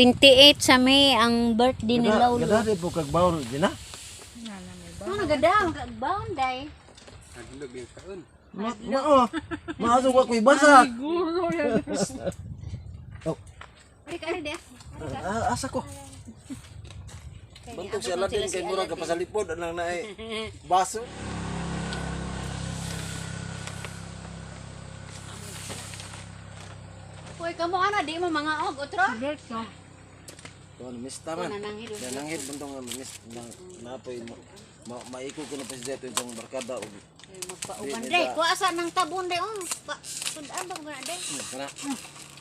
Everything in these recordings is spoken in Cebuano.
28 sa May ang birthday ni Gada, Lolo. gada di po kag bawon di na. Ano gada magkaagbaon day. Ma, mao. Maaso ko ako'y basak. Siguro yan. Oh, Ari ka ari de. ah, asa ko. Bantog si Aladdin kay murag ka pasalipod anang naay baso. Hoy, kamo ana di mo mga og otro. Berto. Tuan mista man. Nananghid. Nananghid bantong nga mis na napoy ma, maiko ko na pa si Jeto itong barkada og Magpauban day. Kuha sa nang tabon day oh. Pa sudan ba gana day. Kana.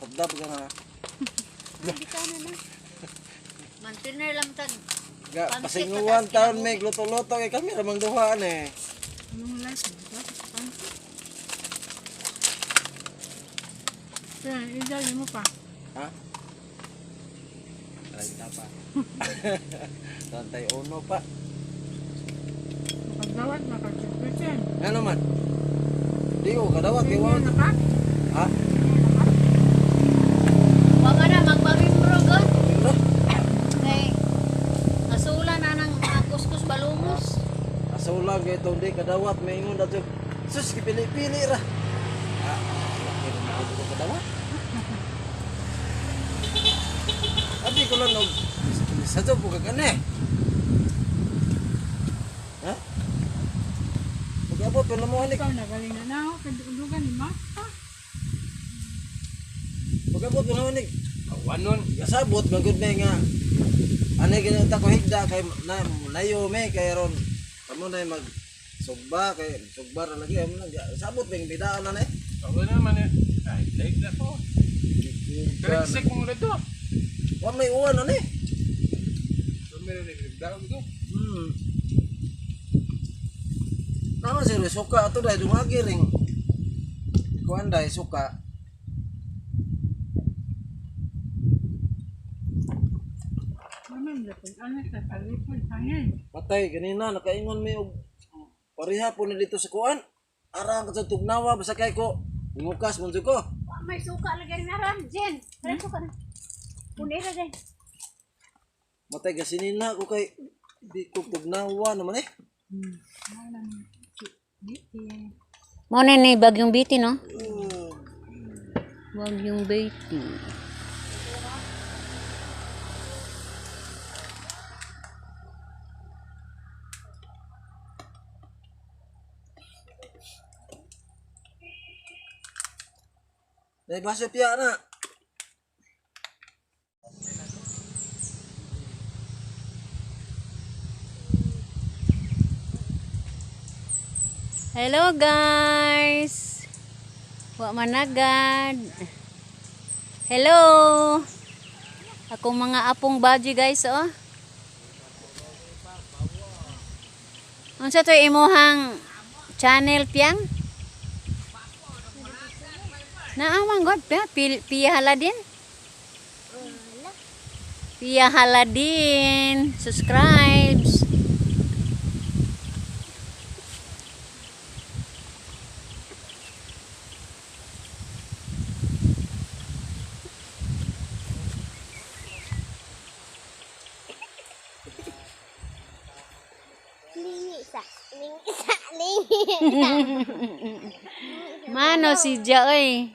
Pagdab ka na. Hindi ka na na. Mantiner lang tag. Ga pasinguan taon may luto-luto kay kami ramang duhaan eh. Anong life mo? Kaya, idali mo pa. Ha? 30 pa. 31 pa. Makagawat, makagsipusin. Nga naman. Di ko kadawat kay wa. Ano ka? Ha? Wa ka na magpamimbro god. Bro, Kay asula na nang mga kuskus balungos. Asaw lang kay itong di kadawat may ingon dato. Sus gipili-pili ra. Ah, laki ra na ko kadawat. Abi ko lang og sa to po kag ane. Ha? Pag-abot pa mo halik. Ikaw nagaling na na ako. Kadulugan ni Mata. Pag-abot pa mo halik. Awanon, gasabot magud may nga. Ane gani ta ko higda kay na nayo me kay ron. Kamo na mag sugba kay sugba ra lagi amo na sabot may bidaan na ni. Ako naman eh. Ay, daig na po. Triksik mo na to. Wa may uwan ani. So, meron nagdaog to. Naman sir, suka ato dahil dungagi ring. Kuan dahil suka. Naman, dapat ano sa palipod. Hangin. Patay ganina nakaingon may og pareha po na dito sa kuan. Arang ka sa tugnawa basta kay ko. Ngukas man jud ko. Wa may suka lagi na ran, Jen. May suka na. Punira day. Matay gasinina ko kay di ko tugnawa naman eh. Mo na ni Bagyong Biti no? Bagyong Biti. Dai baso piya na. Hello guys. Wa managad. Hello. Akong mga apong baji guys oh. Unsa to imuhang channel piyang? Naamang god pa Pia Haladin. Pia Haladin. Subscribes. Lingi sa, lingi sa, lingi. Mano si Ja oy.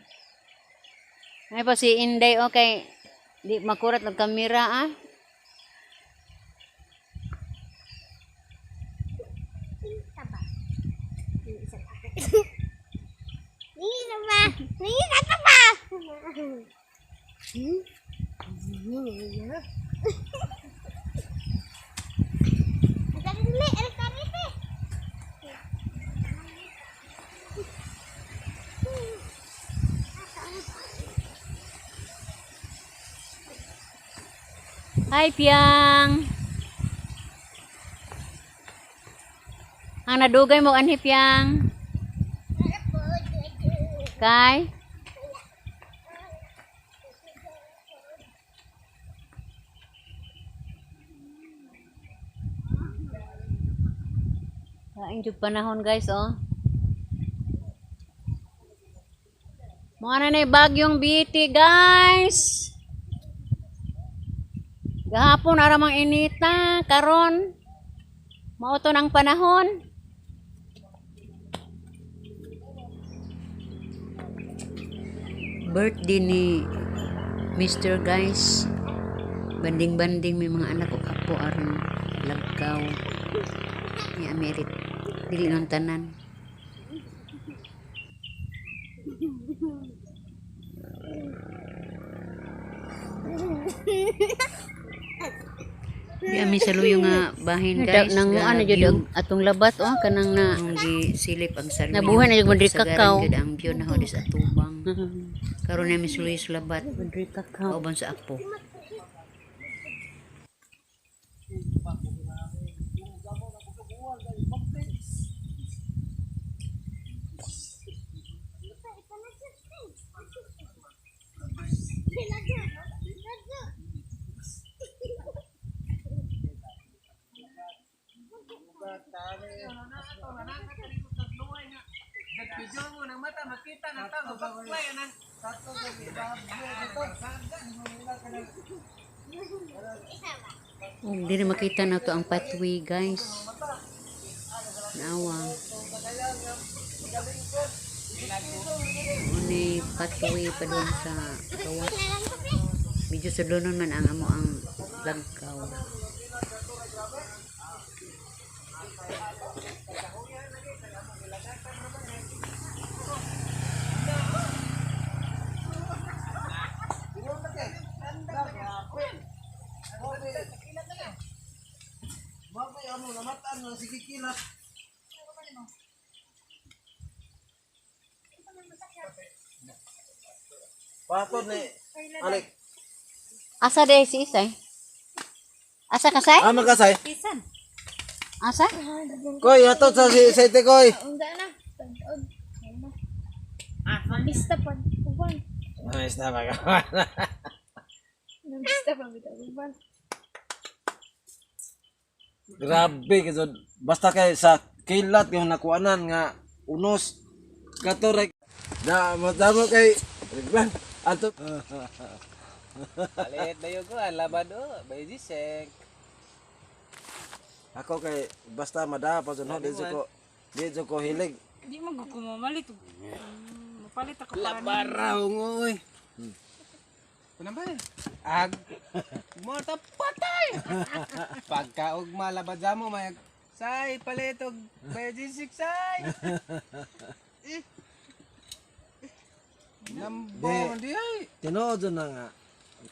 Ay pa si Inday okay. Di makurat ng kamera ah. Lingi sa ba? Lingi sa ba? Lingi sa ba? Lingi sa ba? Hmm? Lingi na. Dali, dali, dali. Hi Piang. Ang nadugay mo anhi Piang. Kay Kain jud panahon guys oh. Mo na ni Bagyong Biti guys. Gahapon ara mang inita karon. Mao to ng panahon. Birthday ni Mr. Guys. Banding-banding may mga anak ug apo aron lagkaw. Ni Amerit. Dili nang tanan. Di ami sa luyo nga bahin, guys. Nang ano jud ang atong labat oh kanang na Ang gisilip ang salmi. Nabuhay na jud madri Sagaran kakao. jud ang view na hodis atubang. Karon nami suloy sa labat. Madri kakao. Kauban sa apo. Oh, diri makita na to ang pathway, guys. Naawa. Uni pathway pa doon sa gawas. Medyo sa doon man ang amo ang lagkaw. Mabay amo namatan na sige kilat. Pato ni Alek. Asa de si Isay? Asa ka say? Ah, makasay. Asa? Koy, ato sa si sa ite koy. Unda na. Tagod. Bista pa. Uban. Nice na magawa. Nabista pa bitaw uban. Grabe kasi basta kay sa kilat yung nakuanan nga unos kato rek na madamo kay Riglan ato. Palit na ko, ang labado, bayisek. Ako kay basta mada pa jud no di jud ko hilig. Di mo ko mamalit. Mapalit ako para Labaraw ngoy. Ano ba? Ag mo ta patay. Pagka og malabad sa mo may say palit og bayisek say. Eh. Nambo di ay. Tinuod jud na nga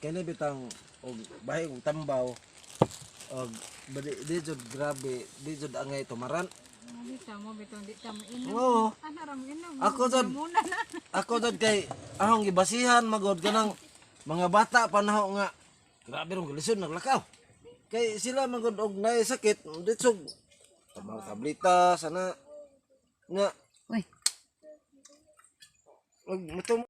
kini bitang og bahi og tambaw og di jud grabe di jud angay tumaran. Di ta mo bitong di ta mo inom. Oo. Ana ra mo inom. Ako jud Muna na. ako jud kay ahong gibasihan magod kanang mga bata pa naho nga grabe rong galisod naglakaw kay sila magod og naay sakit ditsog mga tablita sana nga Uy, og mutum.